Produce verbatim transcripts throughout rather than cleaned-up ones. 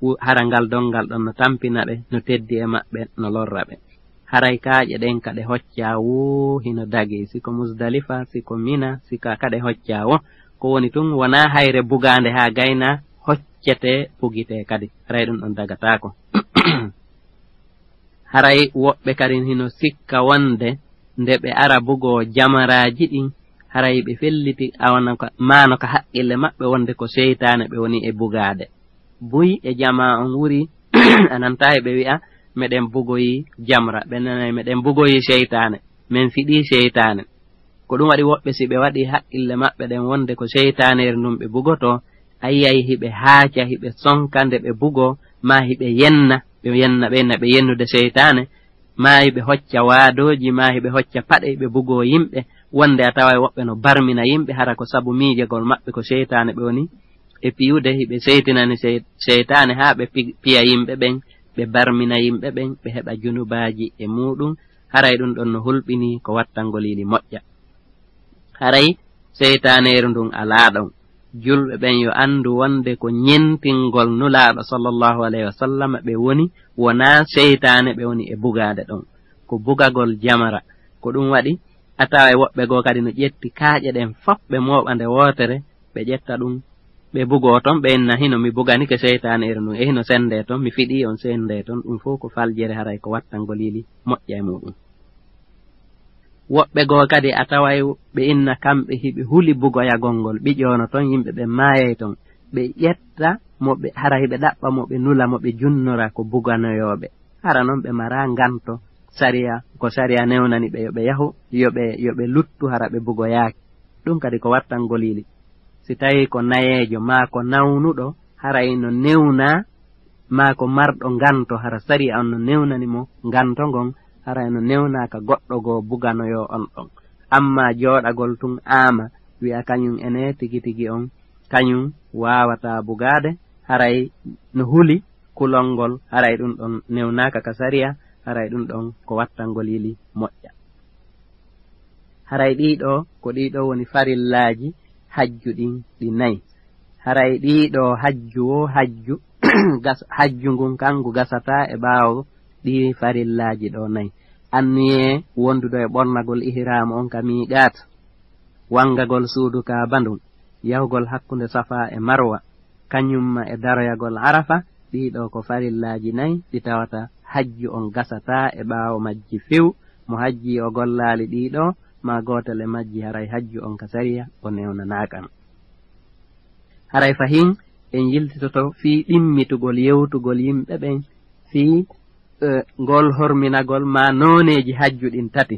wu-, hara ngal donngal ɗon no tampina ɓe, no teddi e maɓɓe, no lorra ɓe. Haray kaaƴe ɗen ka ɗe hoccaa wuu hino dagii, si ko Musdalifa, si ko Mina, si ka, ka ɗe hoccaa woo. Ko woni tun, wonaa hayre bugaande haa gaynaa, hoccetee, bugitee kadi. Haray ɗun ɗon dagataako. Haray woɓɓe kadin hino sikka wonde nde ɓe ara bugoo jamaraaji ɗin, haray ɓe felliti awa no ka, maa no ka haqqille maɓɓe wonde ko seytaane ɓe woni e bugaade. Buy e jamaa on wuri, a nanta e ɓe wi'a, "Meɗen bugoyi jamra." Ɓe nanay, "Meɗen bugoyi seytaane. Men fiɗii seytaane." Ko ɗun waɗi woɓɓe, si ɓe waɗii haqqille maɓɓe ɗen wonde ko seytaaneeri ndun ɓe bugotoo, a yi'ay hiɓe haaca, hiɓe sonka nde ɓe bugoo, maa hiɓe yenna, ɓe yenna, ɓe yenna ɓe yennude seytaane, maa hiɓe hocca waadooji, maa hiɓe hocca paɗe, hiɓe bugoo yimɓe, wonde a taway woɓɓe no barmina yimɓe, hara ko sabu miijagol maɓɓe ko seytaane ɓe woni e piyude, hiɓe seytinani sey-, seytaane haa ɓe pi-, piya yimɓe ɓen, ɓe barmina yimɓe ɓen, ɓe heɓa junubaaji e muuɗun, haray ɗun ɗon no hulɓinii ko wattangol yili moƴƴa. Haray seytaaneeru ndun alaa ɗon. Julɓe ɓen yo anndu wonde ko ɲentingol Nulaaɗo sallallahu alayhi wa sallam ɓe woni, wonaa seytaane ɓe woni e bugaade ɗon. Ko bugagol jamara. Ko ɗun waɗi, a taway woɓɓe goo kadi no ƴetti kaaƴe ɗen fof, ɓe mooɓa nde wootere, ɓe ƴetta ɗun, ɓe bugoo ton, ɓe inna, "Hino mi buganike seytaaneeru ndun, e hino senndee ton, mi fiɗii on senndee ton." Ɗun fof ko faljere, haray ko wattangol yili moƴƴa e muuɗun. Woɓɓe goo kadi a taway ɓe inna kamɓe hiɓe huli bugoyagol ngol, ɓiƴoono ton, yimɓe ɓen maayay ton. Ɓe ƴetta mo ɓe, hara hiɓe ɗaɓɓa mo ɓe nula mo ɓe junnora ko buganoyooɓe. Hara non ɓe maraa nganto sariya, ko sariya newnani ɓe yo ɓe yahu, yo ɓe, yo ɓe luttu hara ɓe bugoyaaki. Ɗun kadi ko wattangol yili. Si tawii ko nayeejo maa ko nawnuɗo, haray no newnaa maa ko marɗo nganto, hara sariya on no newnani mo nganto ngon, haray no newnaa ka goɗɗo goo buganoyoo on ɗon. Ammaa jooɗagol tun aama, wi'a kaɲun enee tigi tigi on, kaɲun waawataa bugaade, haray no huli kulol ngol, haray ɗun ɗon newnaaka ka sariya, haray ɗun ɗon ko wattangol yili moƴƴa. Haray ɗii ɗoo, ko ɗii ɗoo woni farillaaji hajju ɗin ɗi nay. Haray ɗii ɗoo hajju woo hajju, gas-, hajju ngun kan ngu gasataa e ɓaawo ɗii farillaaji ɗoo nay. Anniyee wondude e ɓornagol ihraamu on ka miiqaat, wangagol suudu Kaaba ndun, yahugol hakkunde Safaa e Marwa, kaɲumma e daroyagol Arafa, ɗii ɗoo ko farillaaji nay ɗi tawata hajju on gasataa e ɓaawo majji few. Mo hajjii o gollaali ɗii ɗoo, maa gootel e majji, haray hajju on ka sariya o newnanaaka. Haray fahin en yiltitoto fii ɗimmitugol yewtugol yimɓe ɓen fii, eh, ngol horminagol maa nooneeji hajju ɗin tati.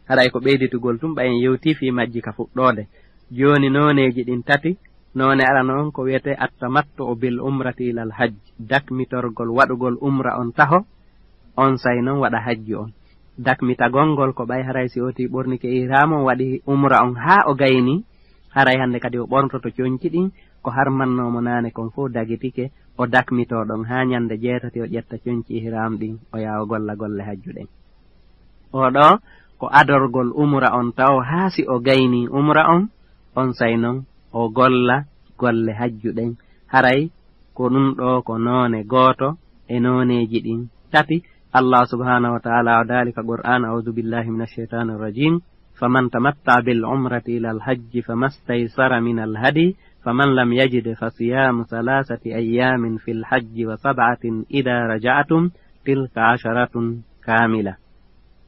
Haray ko ɓeyditugol tun, ɓay en yewtii fii majji ka fuɗɗoode. Jooni nooneeji ɗin tati, noone arano on ko wi'etee attamattu'u bil umrati ilal hajj, dakmitorgol waɗugol umra on taho, onsay non waɗa hajju on. Dakmitagol ngol ko ɓay haray si o tii ɓornike ihraamu on, waɗi umra on haa o gaynii, haray hande kadi o ɓornoto conci ɗin, ko harmannoo mo naane kon fow dagitike, o dakmitoo ɗon haa ɲande jeetati o ƴetta conci ihraam ɗin, o yaha o golla golle hajju ɗen. Oo ɗoo ko adorgol umra on taho haa si o gaynii umra on, onsay non o golla golle hajju ɗen. Haray ko ɗun ɗoo ko noone gooto e nooneeji ɗin tati. Allah subhanahu wa ta'ala o daali ka Qur'aan, "A'udhu billahi minash shaytanir rajim. Faman tamatta'a bil umrati ilal hajji famastaysara minal hadi, faman lam yajid fasiyamu thalathati ayyamin fil hajji wa sab'atin idha raja'tum, tilka asharatun kamila."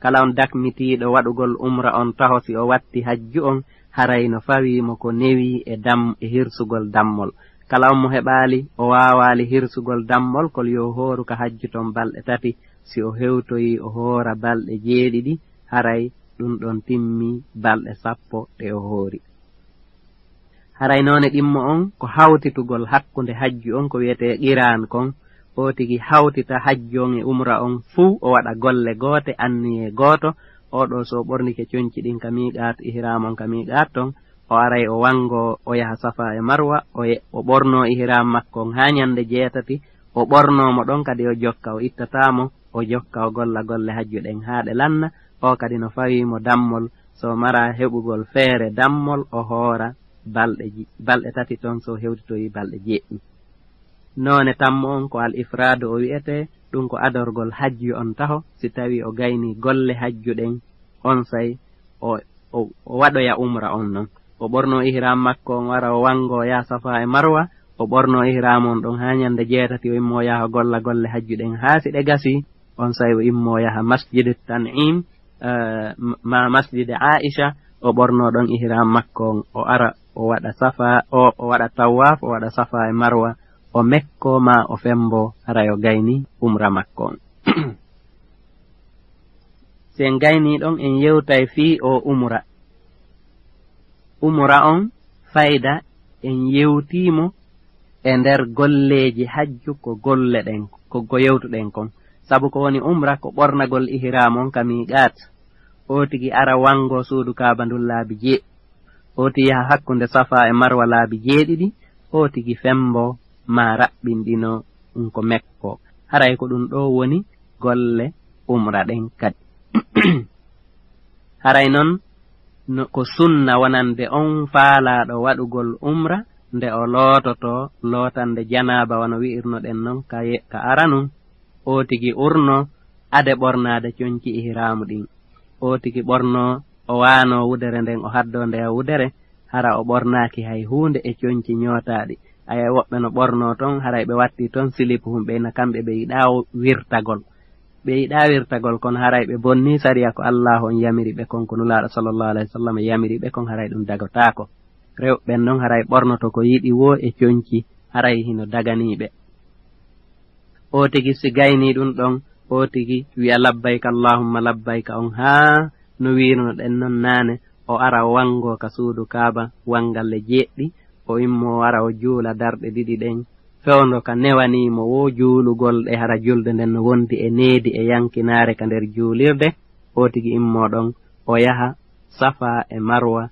Kala on dakmitiiɗo waɗugol umra on taho, si o watti hajju on, haray no fawii mo ko newii e dam-, e hirsugol dammol. Kala on mo heɓaali, o waawaali hirsugol dammol, kol yo hooru ka hajju ton balɗe tati. Si o hewtoyii o hoora balɗe jeeɗiɗi, haray ɗun ɗon timmii balɗe sappo ɗe o hoori. Haray noone ɗimmo on ko hawtitugol hakkunde hajju on ko wi'etee qiraan kon, oo tigi hawtita hajju on e umra on fow, o waɗa golle goote, anniyee gooto. Oo ɗoo so o ɓornike conci ɗin ka miiqaat, ihraam on ka miiqaat ton, o aray o wangoo, o yaha Safaa e Marwa, o ye-, o ɓornoo ihraam makko on haa ɲande jeetati, o ɓornoo mo ɗon kadi o jokka, o ittataa mo, o jokka o golla golle hajju ɗen haa ɗe lanna. Oo kadi no fawii mo dammol, so maraa heɓugol feere dammol, o hoora balɗe ji-, balɗe tati ton, so hewtitoyii balɗe jeeɗiɗi. Noone tammo on ko al ifraadu o wi'etee, ɗum ko adorgol hajju on taho, si tawii o gaynii golle hajju ɗen, onsay o, o, o waɗoya umra on non. O ɓornoo ihram makko on, o ara o wangoo yaha Safa e Marwa, o ɓornoo ihram on ɗon haa ñande jeetati, o immoo yaha o golla golle hajju ɗen haa si ɗe gasii, onsay o immoo yaha Masjid Tan'im, eh, ma Masjid Aisha, o ɓornoo ɗon ihram makko on, o ara o waɗa Safa, o, o waɗa tawaaf, o waɗa Safa e Marwa, o mekkoo maa o femboo, haray o gaynii umra makko on. Si en gaynii ɗon, en yewtay fii oo umra. Umra on fayda, en yewtii mo e nder golleeji hajju ko golle ɗen, ko, ko yewtuɗen kon. Sabu ko woni umra ko ɓornagol ihram on ka miiqaat. Oo tigi ara wangoo suudu Kaaba ndun laabi jeeɗiɗi. Oo tigi yaha hakkunde Safa e Marwa laabi jeeɗiɗi. Oo tigi femboo maa raɓɓinɗinoo ɗum ko mekkoo. Haray ko ɗum ɗoo woni golle umra ɗen kadi. Haray non, no, ko sunna wonande on faalaaɗo waɗugol umra nde o loototoo lootande janaaba wano wi'irnoɗen non ka ye-, ka aranun. Oo tigi urnoo ade ɓornaade conci ihraamu ɗin. Oo tigi ɓornoo, o waanoo wudere nden, o haddoo nde wudere, hara o ɓornaaki hay huunde e conci ñootaaɗi. Aya, woɓɓe no ɓornoo ton, haray ɓe wattii ton silip hum, ɓe na kamɓe ɓe yiɗaa wirtagol. Ɓe yiɗaa wirtagol, kono haray ɓe bonnii sariya ko Allaahu on yamiri ɓe kon, ko Nulaaɗo sallallahu alayhi wa sallam yamiri ɓe kon, haray ɗum dagotaako. Rewɓe ɓen non haray ɓornoto ko yiɗi woo e conci, haray hino daganii ɓe. Oo tigi si gaynii ɗum ɗon, oo tigi wi'a labbayka Allahumma labbayka on, haa no wiirunoɗen non naane, o ara o wangoo ka suudu Kaaba wangalle jeeɗiɗi, o immoo o ara o juula darɗe ɗiɗi ɗen, fewndo ka newanii mo woo juulugol ɗe, hara julde nden no wondi e needi e yankinaare ka nder juulirde, oo tigi immoo ɗon, o yaha Safa e Marwa,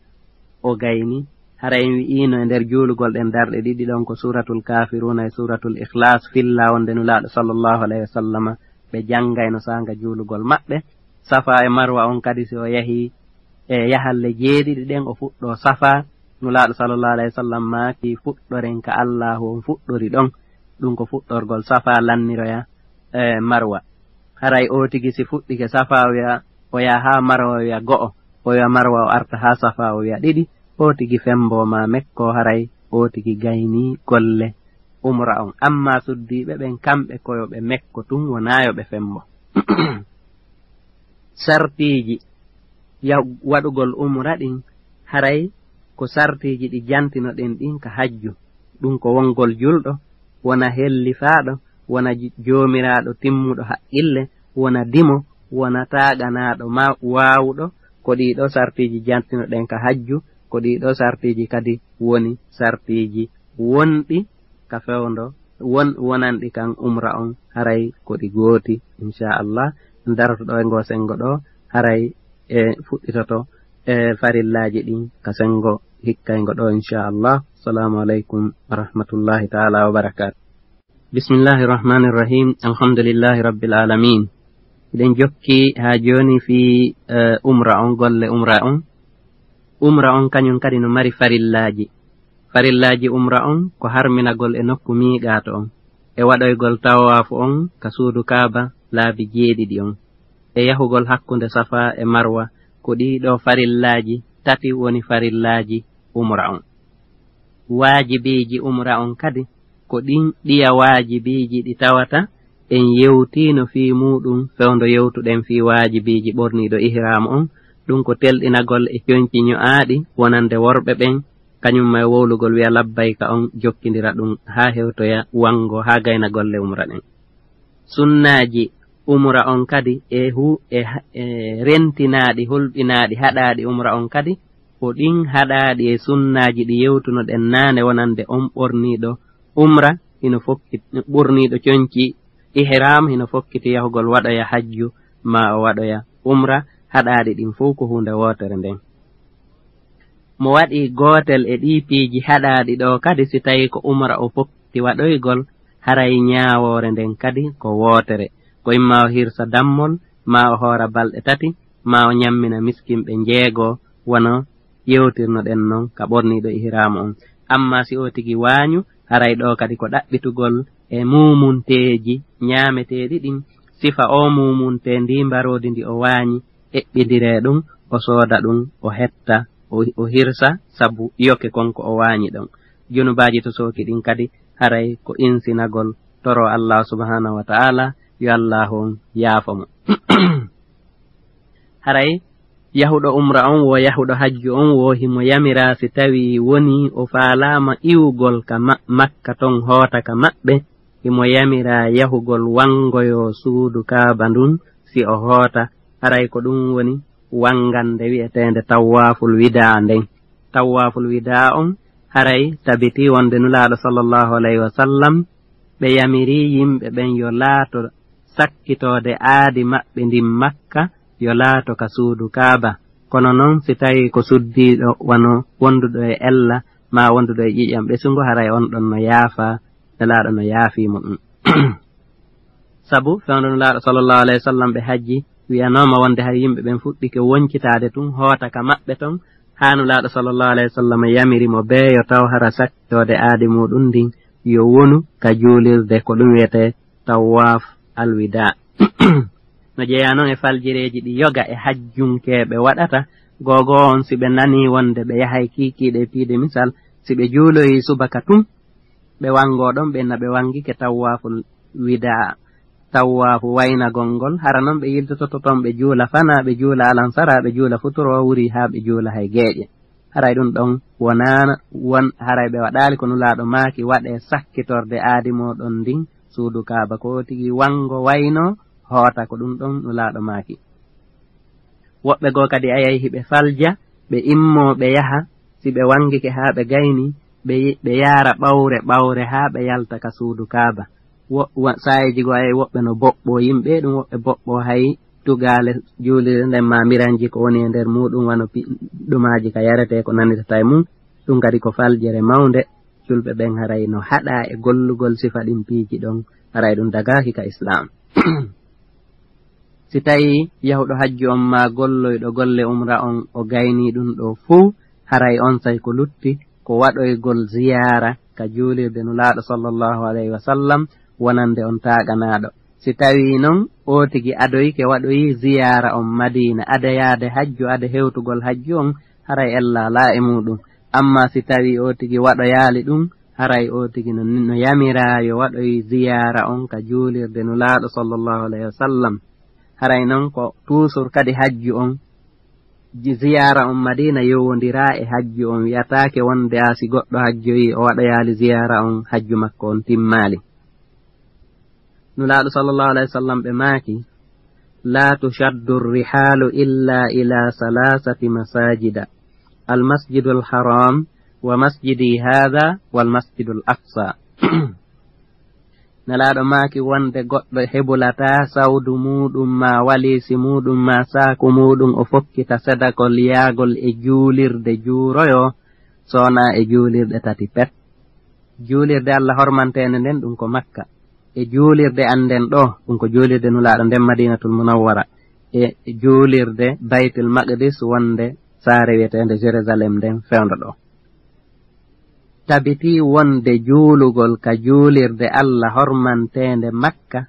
o gayni. Hara en wi'iino e nder juulugol ɗen darɗe ɗiɗi ɗon ko Suuratul Kaafiruuna e Suuratul Ikhlaas fillaa wonde Nulaaɗo sallallahu alayhi wa sallama ɓe janngayno saanga juulugol maɓɓe. Safa e Marwa on kadi si o yahii e yahalle jeeɗiɗi ɗen o fuɗɗoo Safa, Nulaaɗo sallallahu alayhi wa sallam maaki fuɗɗoren ka Allaahu on fuɗɗori ɗon, ɗum ko fuɗɗorgol Safa lanniroya e Marwa. Haray oo tigi si fuɗɗike Safa o wi'a, o yaha haa Marwa o wi'a go'o, o wi'a Marwa o arta haa Safa o wi'a ɗiɗi, oo tigi femboo maa mekkoo haray oo tigi gaynii golle umra on. Ammaa suddiiɓe ɓen kamɓe ko yo ɓe mekko tun wonaa yo ɓe fembo. Sartiiji ya-, waɗugol umra ɗin haray ko sartiiji ɗi jantinoɗen ɗin ka hajju. Ɗum ko wongol julɗo, wona hellifaaɗo, wona ji-, joomiraaɗo timmuɗo haqqille, wona dimo, wona taaganaaɗo ma-, waawuɗo. Ko ɗii ɗoo sartiiji jantinoɗen ka hajju, ko ɗii ɗoo sartiiji kadi woni sartiiji wonɗi ka fewndo won-, wonanɗi kan umra on, haray ko ɗi gooti, inchallah. Daroto ɗo e ngo sengo ɗo, haray e fuɗɗitoto e farillaaji ɗin ka sengo hikkayngo ɗo, inchallah. Assalamu aleykum wa rahmatullahi taala wa barakaatu. Bismillahi rahmani rahim. Alhamdulillahi rabbil alamin. Hiɗen jokki haa jooni fii, eh, umra on, golle umra on. Umra on kañum kadi no mari farillaaji. Farillaaji umra on ko harminagol e nokku miiqaato on, e waɗoygol tawaafu on ka suudu Kaaba laabi jeeɗiɗi on, e yahugol hakkunde Safa e Marwa. Ko ɗii ɗoo farillaaji tati woni farillaaji umra on. Waajibiiji umra on kadi ko ɗin ɗiya waajibiiji ɗi tawata en yewtiino fii muuɗum fewndo yewtuɗen fii waajibiiji ɓorniiɗo ihraamu on. Ɗum ko telɗinagol e conci ño'aaɗi wonande worɓe ɓen, kañum ma e wowlugol wi'a labbayka on, jokkindira ɗum haa hewtoya wango haa gayna golle umra ɗen. Sunnaaji umra on kadi e hu-, e ha-, e rentinaaɗi, hulɓinaaɗi, haɗaaɗi umra on kadi, ko ɗin haɗaaɗi e sunnaaji ɗi yewtunoɗen naane wonande on ɓorniiɗo umra hino fokkit-, ɓorniiɗo conci ihram hino fokkiti yahugol waɗoya hajju maa o waɗoya umra, haɗaaɗi ɗin fow ko huunde wootere nden. Mo waɗi gootel e ɗii piiji haɗaaɗi ɗoo kadi, si tawii ko umra o fokkiti waɗoygol, haray ñaawoore nden kadi ko wootere. Ko imma o hirsa dammol, maa o hoora balɗe tati, maa o ñammina miskinɓe njeego, wano yewtirnoɗen non ka ɓorniiɗo ihraamu on. Ammaa si o tigi waañu, Haray ɗoo kadi ko ɗaɓɓitugol e muumunteeji ñaameteeɗi ɗin, sifa oo muumunte, ndii mbaroodi ndi o waañi, eɓɓindiree ɗum, o sooda ɗum, o hetta, o, o hirsa, sabu yoke kon ko o waañi ɗon. Junubaaji tosooki ɗin kadi, haray ko insinagol, toroo Allaahu subhaanahu wa ta'aalaa, yo Allaahu on yaafo mo. Haray yahuɗo umra on woo, yahuɗo hajju on woo, himo yamiraa si tawii wonii o faalaama iwugol ka ma-, Makka ton, hoota ka maɓɓe, himo yamiraa yahugol wangoyoo suudu Kaaba ndun, si o hoota, haray ko ɗum woni wangande wi'eteende Tawwaaful Widaa nden. Tawwaaful Widaa on, haray tabitii wonde Nulaaɗo sallallahu alayhi wa sallam, ɓe yamirii yimɓe ɓen yo laato sakkitoode aadi maɓɓe ndin Makka, yo laato ka suudu Kaaba. Kono non, si tawii ko suddiiɗo, wano wonduɗo e ella, maa wonduɗo e ƴiƴam ɓesungo, haray on ɗon no yaafaa, Nelaaɗo no yaafii mo ɗum. Sabu fewndo Nulaaɗo sallallahu alayhi wa sallam ɓe hajji, wi'anooma wonde hay yimɓe ɓen fuɗɗike woncitaade tun, hoota ka maɓɓe ton, haa Nulaaɗo sallallahu alayhi wa sallam yamiri mo bee yo taw hara sakkitoode aadi muuɗum ndin yo wonu ka juulirde, ko ɗum wi'etee Tawwaaf Alwidaa. No jeyaa non e faljireeji ɗi yoga e hajjunkeeɓe waɗata, googoo on, si ɓe nanii wonde ɓe yahay kiikiiɗe e piide, misal, si ɓe juuloyii subaka tun, ɓe wangoo ɗon, ɓe na ɓe wangike Tawwaaful Widaa, tawwaafu waynagol ngol, hara non ɓe yiltototo ton, ɓe juula fanaa, ɓe juula alansaraa, ɓe juula futuro, wurii haa ɓe juula hay geeƴe. Haray ɗum ɗon wonaana, won, haray ɓe waɗaali ko Nulaaɗo maaki, waɗee sakkitorde aadi mooɗon ndin, suudu Kaaba, ko tigi wango waynoo, hoota, ko ɗum ɗon Nulaaɗo maaki. Woɓɓe goo kadi a yiyay hiɓe falja, ɓe immoo, ɓe yaha, si ɓe wangike haa ɓe gaynii, ɓe, ɓe yaara ɓawre ɓawre haa ɓe yalta ka suudu Kaaba. Wo-, wa-, saayeeji goo a yiyay woɓɓe no boɓɓoo yimɓe, ɗum woɓɓe boɓɓoo hay tugaale juulirde nden maa miranji ko woni e nder muuɗum, wano pi-, ɗumaaji ka yaretee ko nanirta e mum. Ɗum kadi ko faljere mawnde. Julɓe ɓen haray no haɗaa e gollugol sifa ɗin piiji ɗon, haray ɗum dagaaki ka Islaam. Si tawii yahuɗo hajju on maa golloyɗo golle umra on o gaynii ɗum ɗoo fow, haray onsay ko lutti ko waɗoygol ziyaara ka juulirde Nulaaɗo sallallahu alayhi wa sallam, wonande on taaganaaɗo. Si tawii non oo tigi adoyike waɗoyi ziyaara on Madiina, ade yaade hajju, ade hewtugol hajju on, haray ella alaa e muuɗum. Ammaa si tawii oo tigi waɗoyaali ɗum, haray oo tigi no, no yamiraa yo waɗoy ziyaara on ka juulirde Nulaaɗo sallallahu alayhi wa sallam. Haray non ko tuusur kadi hajju on, ji-, ziyaara on Madiina yowondiraa e hajju on, wi'ataake wonde a si goɗɗo hajjoyi o waɗoyaali ziyaara on, hajju makko on timmaali. Nulaaɗo sallallahu alayhi wa sallam ɓe maaki, "Laa tushaddu rihaalu illa ila salasati masajida, al masjidul haram, wa masjidi haada, wal masjidul aqsa." Nelaaɗo maaki wonde goɗɗo hebulataa sawdu muuɗum maa waliisi muuɗum maa saaku muuɗum o fokkita sedakol yaagol e juulirde juuroyoo, so wonaa e juulirɗe tati pet. Juulirde Alla hormanteende nden, ɗum ko Makka. E juulirde an nden ɗoo, ɗum ko juulirde Nulaaɗo nden Madiinatul Munawwara. E juulirde Baytul Maqdis wonde saare wi'eteende Jerusalem nden fewndo ɗoo. Tabitii wonde juulugol ka juulirde Alla hormanteende Makka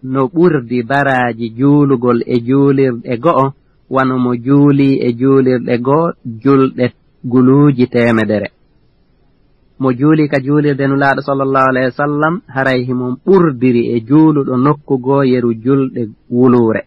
no ɓurdi baraaji juulugol e juulirɗe go'o, wano mo juulii e juulirɗe go'o julɗe guluuji teemedere. Mo juulii ka juulirde Nulaaɗo sallallahu alayhi wa sallam, haray himo ɓurdiri e juuluɗo nokku goo yeru julɗe wuluure.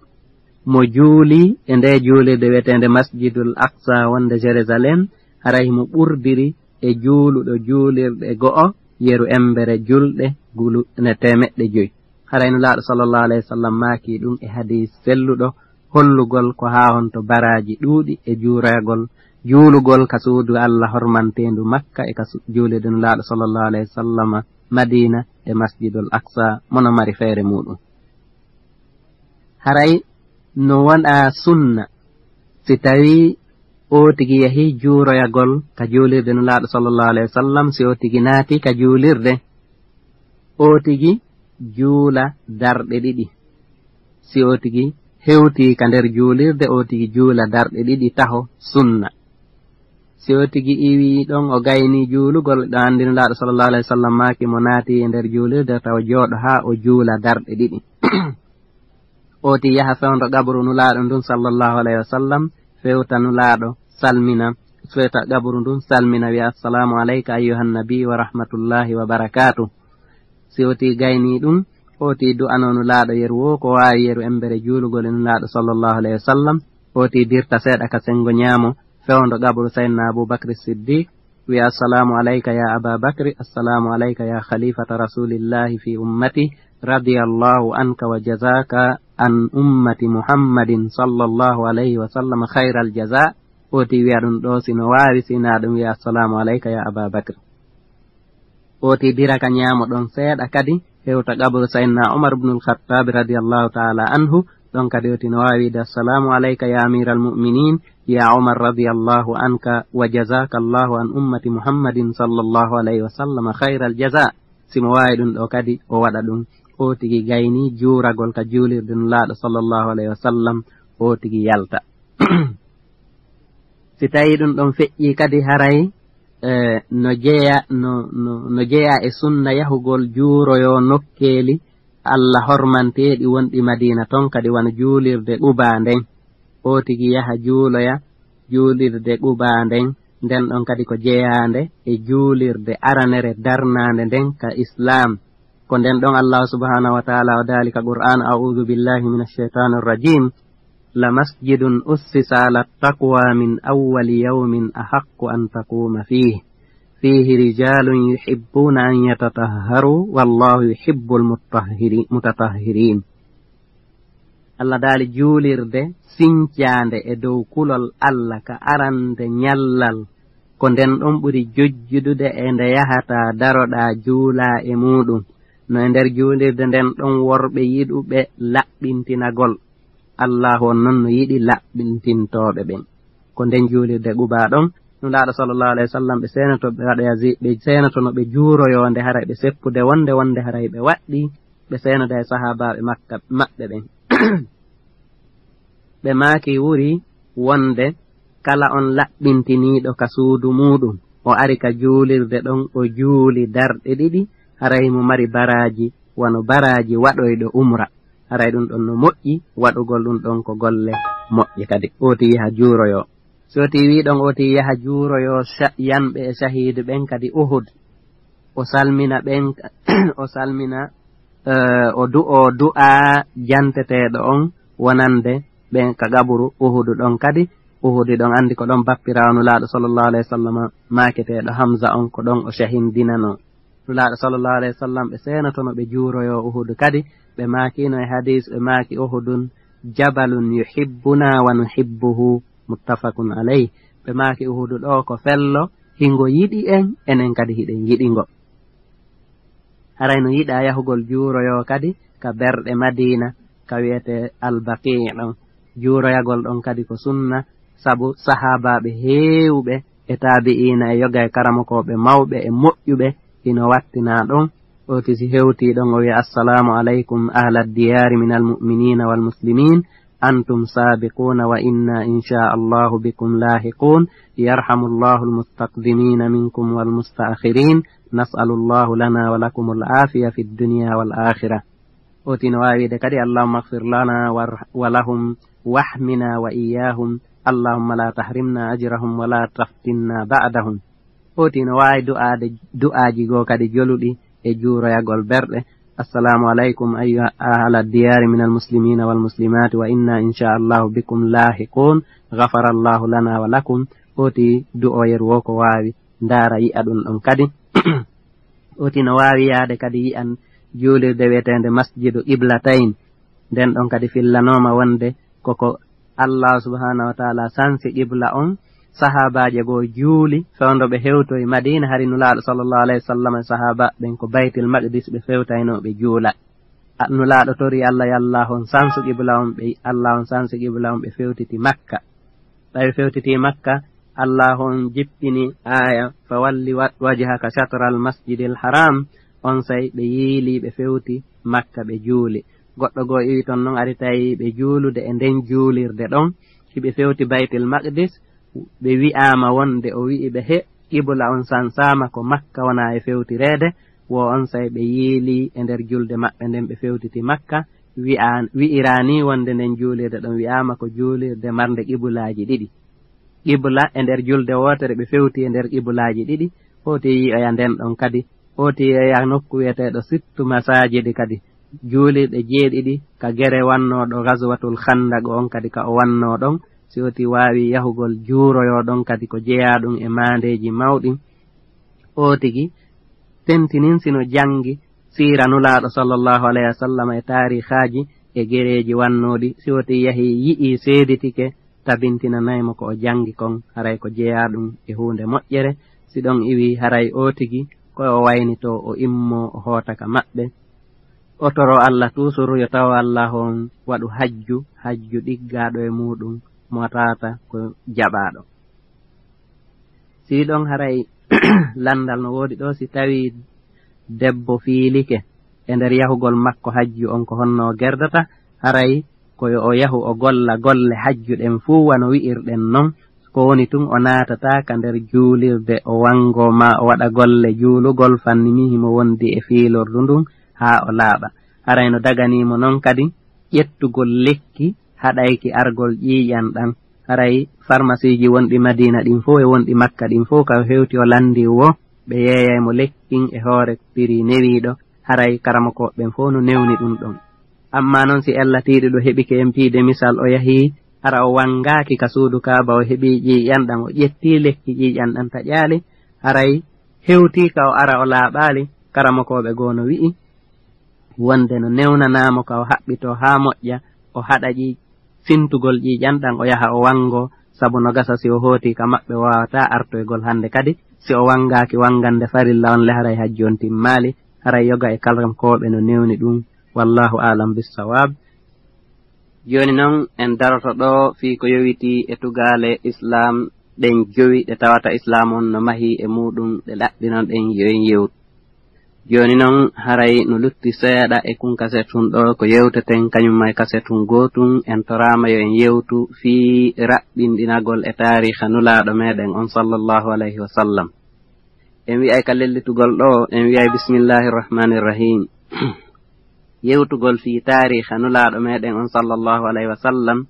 Mo juulii e ndee juulirde wi'eteende Masjidul Aqsa wonde Jerusalem, haray himo ɓurdiri e juuluɗo juulirɗe go'o yeru embere julɗe gulu-, ne teemeɗɗe joy. Haray Nulaaɗo sallallahu alayhi wa sallam maaki ɗum e hadiis selluɗo, hollugol ko haa honto baraaji ɗuuɗi e juuragol, juulugol ka suudu Alla hormanteendu Makka e ka su-, juulirde Nulaaɗo sallallahu alayhi wa sallam Madiina e Masjidul Aqsa, mo no mari feere muuɗum. Haray no wona sunna si tawii oo tigi yahii juuroyagol ka juulirde Nulaaɗo sallallahu alayhi wa sallam, si oo tigi naatii ka juulirde, oo tigi juula darɗe ɗiɗi. Si oo tigi hewtii ka nder juulirde, oo tigi juula darɗe ɗiɗi taho sunna. Si o tigi iwi ɗon, o gayni juulugol, ɗo anndi Nulaaɗo sallallahu alayhi wa sallam maaki mo naati e nder juulirde, tawa jooɗo haa o juula darɗe ɗiɗi. O ti yaha fewndo qabru Nulaaɗo ndun sallallahu alayhi wa sallam, fewta Nulaaɗo, salmina, fewta qabru ndun, salmina, wi'a, "Assalamu alayka ayyuhan nabi wa rahmatullahi wa barakatuh." Si o ti gayni ɗum, o ti du'ano Nulaaɗo yeru wo, ko waawi yeru embere juulugol e Nulaaɗo sallallahu alayhi wa sallam. O ti dirta seeɗa ka sengo ñaamo, fewndo qabru Sayyidina Abu Bakr Siddiq, wi'a, "Assalamu alayka ya Aba Bakri, assalamu alayka ya khalifata rasulillahi fi ummati, radiyallahu anka wa jazaka an ummati Muhammadin sallallahu alayhi wa sallam khayral jaza." O ti wi'a ɗum ɗo, si no waawi, si na ɗum wi'a, "Assalamu alayka ya Aba Bakri." O ti dira ka ñaamo ɗon seeɗa kadi, hewta qabru Sayyidina Umar ibn al-Khattab radiyallahu ta'ala anhu, ɗon kadi o ti no waawi wi'ude, "Assalamu alayka ya amiral mu'minin, ya Umar radiyallahu anka, wa jazaka Allahu an ummati Muhammadin sallallahu alayhi wa sallam khayral jaza." Si mo waawi ɗum ɗo kadi, o waɗa ɗum. O tigi gayni juuragol ka juulirde Nulaaɗo sallallahu alayhi wa sallam, o tigi yalta. Si tawi ɗum ɗon feƴƴi kadi, haray, eh, no jeya, no, no, no jeya e sunna yahugol juuroyo nokkeeli Allah hormanteeɗi wonɗi Madina ton kadi, wano juulirde Quba nden. O tigi yaha juuloya juulirde Quba nden, nden ɗon kadi ko jeyaande e juulirde aranere darnaande nden ka Islam. Ko nden ɗon Allah subhanahu wa ta'ala o daali ka Qur'an, "A'udhu billahi minash shaitanir rajim. Lamasjidun ussisa ala taqwa min awwali yawmin ahaqqu an taquma fihi. Fihi rijalun yuhibbuna an yatatahharu, wallahu yuhibbul mutahhiri-, mutatahhirin." Allah daali, juulirde sincaande e dow kulol Allah ka arande ñallal, ko nden ɗon ɓuri jojjudude e nde yahata daroɗaa juulaa e muuɗum. No e nder juulirde nden ɗon worɓe yiɗuɓe laɓɓintinagol. Allahu on non no yiɗi laɓɓintintooɓe ɓen. Ko nden juulirde Quba ɗon, Nulaaɗo sallallahu alayhi wa sallam, ɓe seenoto ɓe waɗoya zi-, ɓe seenotono ɓe juuroyo nde, haray ɓe seppude wonde, wonde haray ɓe waɗɗii, ɓe seenoda e sahaabaaɓe Makka, maɓɓe ɓen. Ɓe maaki wuri wonde kala on laɓɓintiniiɗo ka suudu muuɗum, o ari ka juulirde ɗon, o juuli darɗe ɗiɗi, haray mo mari baraaji, wano baraaji waɗoyɗo umra. Haray ɗum ɗon no moƴƴi, waɗugol ɗum ɗon ko golle moƴƴe kadi. O ti yaha juuroyo. Si o ti wi ɗon, o ti yaha juuroyo sha-, yanɓe e shahiidu ɓen kadi Uhud. O salmina ɓen, o salmina, eh, o du-, o du'a janteteeɗo on wonande ɓen ka qaburu Uhudu ɗon kadi. Uhudi ɗon anndi ko ɗon bappiraawo Nulaaɗo sallallahu alayhi wa sallam maaketeeɗo Hamza on, ko ɗon o shahindinano. Nulaaɗo sallallahu alayhi wa sallam, ɓe seenotono ɓe juuroyo Uhudu kadi. Ɓe maakino e hadis, ɓe maaki, "Uhudun jabalun yuhibbuna wa nuhibbuhu." Muttafaqun alayh. Ɓe maaki, Uhudu ɗo ko fello, hingo yiɗi en, enen kadi hiɗen yiɗi ngo. Haray no yiɗaa yahugol juuroyo kadi ka berɗe Madiina, ka wi'ete Al-Baqi' ɗon. Juuroyagol ɗon kadi ko sunna, sabu sahaabaaɓe heewuɓe e taabi'iina e yoga e karamokooɓe mawɓe e moƴƴuɓe hino wattinaa ɗon. O ti si hewtii ɗon, o wi'a, "Assalamu alaykum ahla diyaari min al-mu'miniina wal muslimiin, antum saabiquuna wa inna inshaa Allahu bikum laahiquun, yarhamu Allahu al-mustaqdimiina minkum wal musta'akhiriin, nas'alu Allahu lana wa lakum al-aafiya fi dunya wal aakhira." O ti no waawi wi'ude kadi, "Allahumma ighfir lana war-, wa lahum wahmina wa iyyahum, Allahumma la tahrimna ajrahum wa la taftinna ba'dahum." O ti no waawi du'aade du'aaji goo kadi joluɗi e juuroyagol berɗe. "Assalamu alaykum ayyuha ahla diyaari min al-muslimiina wal muslimaati wa inna inshaa Allahu bikum laahiquun. Ghafara Allahu lana wa lakum." O ti du'oyeru wo ko waawi ndaara yi'a ɗum ɗon kadi. O ti no waawi yaade kadi yi'an juulirde wi'eteende Masjidu Qiblatayn. Nden ɗon kadi fillanooma wonde koko Allah subhanahu wa ta'ala sansi qibla on. Sahaabaaje goo juuli, fewndo ɓe hewtoyi Madiina, hari Nulaaɗo sallallahu alayhi wa sallam e sahaaba ɓen ko Baytil Maqdis ɓe fewtaynoo ɓe juula. A, Nulaaɗo tori Allah, yo Allah on sansu qibla on, ɓe, Allah on sansi qibla on, ɓe fewtiti Makka. Ɓay ɓe fewtiti Makka, Allah on jippini aaya, "Fa walli wa-, wajhaka shatral masjidil haram." On say ɓe yiili, ɓe fewti Makka, ɓe juuli. Goɗɗo goo iwi ton non, ari tawi ɓe juulude e nden juulirde ɗon, hiɓe fewti Baytil Maqdis, Ɓe wi'aama wonde o wi'i ɓe, "He, qibla on sansaama ko Makka wonaa e fewtireede." Wo onsay ɓe yiili e nder julde maɓɓe nden, ɓe fewtiti Makka. Wi'a-, wi'iraani wonde nden juulirde ɗon wi'aama ko juulirde marnde qibulaaji ɗiɗi. Qibla e nder julde wootere, ɓe fewti e nder qibulaaji ɗiɗi. Hooti yi'oya nden ɗon kadi, hooti yi'oya nokku wi'eteeɗo Sittu Masaajidi kadi. Juulirɗe jeeɗiɗi ka gere wannooɗo Gazwatul Khandaq on kadi ka o wannoo ɗon, si oti waawi yahugol juuroyoo ɗon kadi ko jeyaa ɗum e maandeeji mawɗi. Oo tigi tentinin si no janngi siira Nulaaɗo sallallahu alayhi wa sallam e taarikhaaji e gereeji wannooɗi, si oti yahi yi'ii seeditike, tabintinanay mo ko o janngi kon, haray ko jeyaa ɗum e huunde moƴƴere. Si ɗon iwi, haray oo tigi ko o waynitoo, o immoo, o hoota ka maɓɓe. O toroo Allah tuusuru yo taw Allah on waɗu hajju, hajju ɗiggaaɗo e muuɗum, mo tawata ko jaɓaaɗo. Si ɗon haray lanndal no woodi ɗoo, si tawii debbo fiilike e nder yahugol makko hajju on, ko honno o gerdata? Haray ko yo o yahu o golla golle hajju ɗen fuu wano wi'irɗen non. Ko woni tun, o naatata ka nder juulirde, o wangoo maa o waɗa golle juulugol fannini himo wondi e fiilordu ndun haa o laaɓa. Haray no daganii mo non kadi ƴettugol lekki haɗayki argol ƴiiƴan ɗan. Haray farmasiiji wonɗi Madiina ɗin fow e wonɗi Makka ɗin fow, ka hewti o lanndii wo ɓe yeeyay mo lekkin e hoore piri newiiɗo. Haray karamokooɓe ɓen fow no newni ɗun ɗon. Ammaa non, si ella tiiɗuɗo heɓike en piide misal, o yahii, hara o wangaaki ka suudu Kaaba, o heɓii ƴiiƴan ɗan, o ƴettii lekki ƴiiƴan ɗan taƴaali, haray hewtii ka o ara o laaɓaali, karamokooɓe goo no wi'i wonde no newnanaa mo ka o haɓɓitoo haa moƴƴa, o haɗa ƴi-, sintugol ƴiiƴan ɗan, o yaha o wangoo, sabu no gasa si o hootii ka maɓɓe, o waawataa artoygol hannde kadi. Si o wangaaki wangande farilla on le, haray hajju on timmaali, haray yoga e karamokooɓe no newni ɗun. Wallaahu a'lam bissawaab. Jooni non, en daroto ɗoo fii ko yowitii e tugaale Islaam ɗen jowi ɗe tawata Islaam on no mahii e muuɗum, ɗe ɗaɓɓinon ɗen yo en yewtu. Jooni non, haray no lutti seeɗa e kun kaset tun ɗoo, ko yewteten kañum ma e kaset tun gootun, en toraama yo en yewtu fii raɓɓinɗinagol e taariikha Nulaaɗo meɗen on, sallallahu alayhi wa sallam. En wi'ay ka lellitugol ɗoo, en wi'ay, bismillahir rahmanir rahim. Yewtugol fii taariikha Nulaaɗo meɗen on, sallallahu alayhi wa sallam,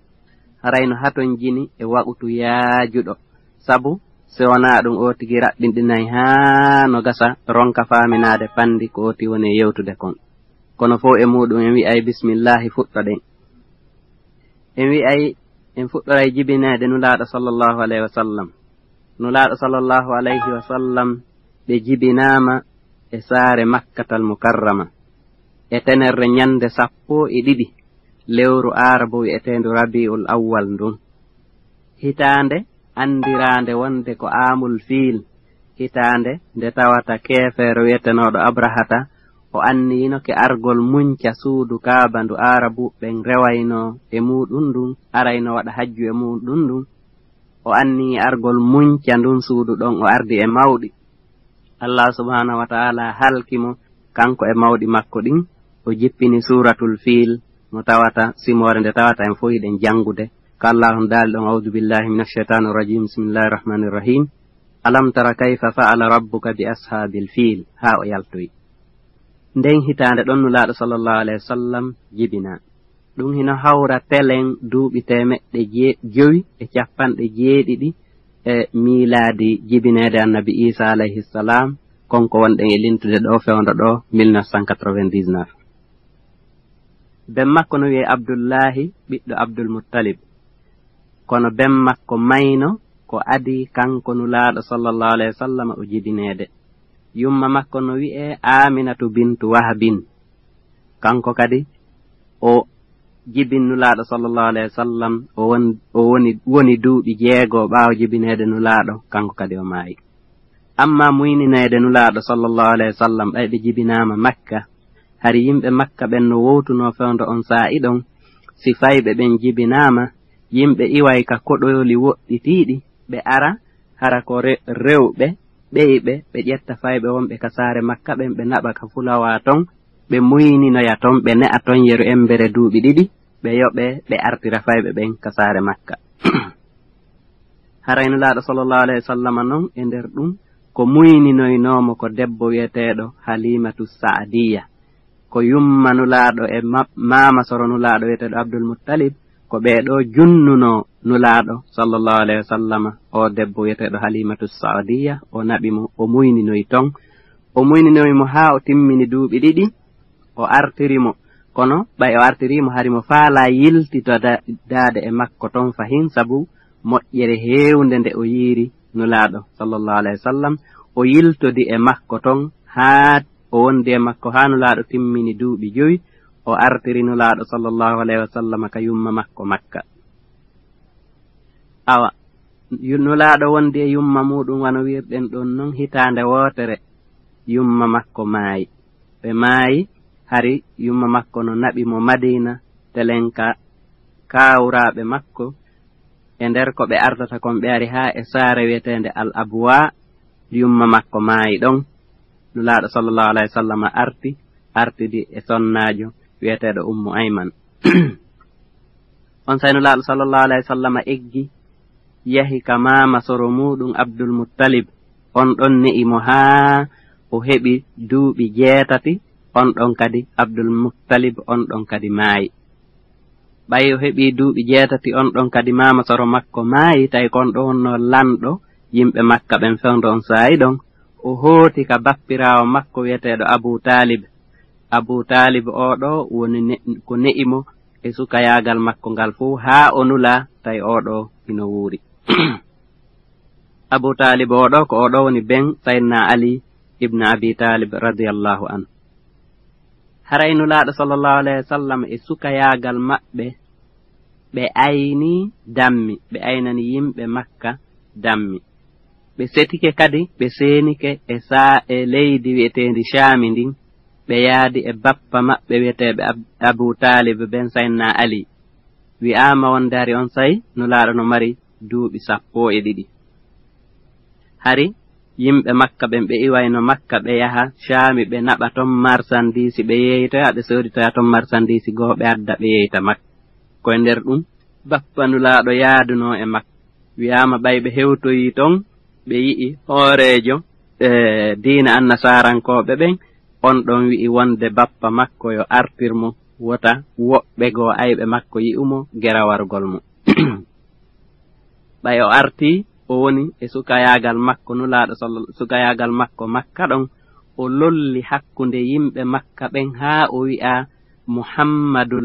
haray no hatonjini e waqutu yaajuɗo. Sabu si wonaa ɗum, oo tigi raɓɓinɗinay haa no gasa, ronka faaminaade panndi ko oti woni e yewtude kon. Kono fow e muuɗum, en wi'ay, bismillahi, fuɗɗoɗen. En wi'ay, en fuɗɗoray jibineede Nulaaɗo, sallallahu alayhi wa sallam. Nulaaɗo, sallallahu alayhi wa sallam, ɓe jibinaama e saare Makkatal Mukarrama e tenerre ñannde sappo e ɗiɗi lewru Aarabu wi'eteendu Rabiul Awwal ndun. Hitaande anndiraande wonde ko Aamul Fiil, hitaande nde tawata keefeero wi'etenooɗo Abrahata, o anniyinoke argol munca suudu Kaaba ndu Aarabuɓe ɓen rewaynoo e muuɗum ndun, arayno waɗa hajju e muuɗum ndun. O anniyi argol munca ndun suudu ɗon, o ardi e mawɗi. Allah subhanahu wa ta'ala halki mo, kanko e mawɗi makko ɗin. O jippini Suuratul Fiil, mo tawata, simoore nde tawata en fow hiɗen janngude. Ko Allah on daali ɗon, "A'udhu billahi minash shaitanir rajim, bismillahir rahmanir rahim. Alam tara kayfa fa'ala rabbuka bi ashabil fiil." Haa o yaltoyi. Nden hitaande ɗon Nulaaɗo, sallallahu alayhi wa sallam, jibinaa. Ɗum hino hawra telen duuɓi teemeɗɗe je-, jowi e capanɗe jeeɗiɗi e miilaadi jibineede Annabi Iisa alayhi salaam, kon ko wonɗen e lintude ɗoo, fewndo ɗoo, mille neuf cent quatre-vingt-dix-neuf. Ben makko no wi'ee Abdullaahi, ɓiɗɗo Abdul Muttalib. Kono ben makko mayno ko adii kanko Nulaaɗo, sallallahu alayhi wa sallam, o jibineede. Yumma makko no wi'ee Aaminatu bintu Wahbin. Kanko kadi o jibin Nulaaɗo, sallallahu alayhi wa sallam, o won-, o woni, woni duuɓi jeego ɓaawo jibineede Nulaaɗo, kanko kadi o maayi. Amma muynineede Nulaaɗo, sallallahu alayhi wa sallam, ɓay ɓe jibinaama Makka, hari yimɓe Makka ɓen no wowtunoo fewndo on saa'i ɗon, si fayɓe ɓen jibinaama, yimɓe iway ka koɗooli woɗɗitiiɗi, ɓe ara, hara ko re-, rewɓe, ɓeyɓe, ɓe ƴetta fayɓe wonɓe ka saare Makka ɓen, ɓe naɓa ka fulawaa ton, ɓe muyninoya ton, ɓe ne'a ton yeru embere duuɓi ɗiɗi, ɓe yoɓe, ɓe artira fayɓe ɓen ka saare Makka. Haray Nulaaɗo sallallahu alayhi wa sallama non e nder ɗum, ko muyninoynoomo ko debbo wi'eteeɗo Halimatu Saadiya. Ko yumma Nulaaɗo e ma-, maama soro Nulaaɗo wi'eteeɗo Abdul Muttalib, ko ɓee ɗoo junnunoo Nulaaɗo sallallahu alayhi wa sallama, o debbo wi'eteeɗo Halimatu Saadiya, o naɓi mo, o muyninoyi ton. O muyninoyi mo haa o timmini duuɓi ɗiɗi, o artiri mo. Kono ɓay o artirii mo, hari mo faalaa yiltitodaade e makko ton fahin, sabu moƴƴere heewnde nde o yiiri Nulaaɗo sallallahu alayhi wa sallam. O yiltodi e makko ton haa o wondi e makko haa Nulaaɗo timmini duuɓi jowi. O artiri Nulaaɗo sallallahu alayhi wa sallam ka yumma makko Makka. Awa, yu-, Nulaaɗo wondi e yumma muuɗum, wano wiirɗen ɗon non, hitaande wootere yumma makko maayi. Ɓe maayi, hari yumma makko no naɓi mo Madiina, telen ka kaawraaɓe makko, e nder ko ɓe ardata kon, ɓe ari haa e saare wi'eteende Al Abwa, yumma makko maayi ɗon. Nulaaɗo sallallahu alayhi wa sallam arti, artidi e sonnaajo wi'eteeɗo Ummu Ayman. Onsay Nulaaɗo sallallahu alayhi wa sallam eggi, yahi ka maama soro muuɗum Abdul Muttalib. On ɗon ne'i mo haa o heɓi duuɓi jeetati, on ɗon kadi Abdul Muttalib, on ɗon kadi maayi. Ɓay o heɓii duuɓi jeetati, on ɗon kadi maama soro makko maayi, tawi kon ɗon wonno lanɗo yimɓe Makka ɓen fewndo on saa'i ɗon. O hooti ka bappiraawo makko wi'eteeɗo Abu Taalib. Abu Taalib oo ɗoo woni ne-, ko ne'i mo e sukayaagal makko ngal fow haa o nulaa, tawi oo ɗoo hino wuuri. Abu Taalib oo ɗoo, ko oo ɗoo woni ben Sayyidina Ali ibn Abi Taalib radiyallahu anhu. Haray Nulaaɗo sallallahu alayhi wa sallam e sukayaagal maɓɓe, ɓe ayni dammi, ɓe aynani yimɓe Makka dammi. Ɓe setike kadi, ɓe seenike e saa-, e leydi wi'eteendi Shaami ndin, ɓe yaadi e bappa maɓɓe wi'eteeɓe Ab-, Abu Taalib ben Sayyidina Ali. Wi'aama wonde hari onsay Nulaaɗo no mari duuɓi sappo e ɗiɗi. Hari yimɓe Makka ɓen ɓe iwayno Makka ɓe yaha Shaami, ɓe naɓa ton marsandiisi, ɓe yeeytoya, ɓe sooditoya ton marsandiisi goo, ɓe adda ɓe yeeyta Makka. Ko e nder ɗum bappa Nulaaɗo yaadunoo e Makka. Wi'aama ɓay ɓe hewtoyii ton, ɓe yi'i hooreejo, e, diina annasaarankooɓe ɓen, on ɗon wi'i wonde bappa makko yo artir mo, wota woɓɓe goo ayɓe makko yi'u mo gera wargol mo. Ɓay o artii, o woni e sukayaagal makko Nulaaɗo sall-, sukayaagal makko Makka ɗon, o lolli hakkunde yimɓe Makka ɓen haa o wi'a, "Muhammadul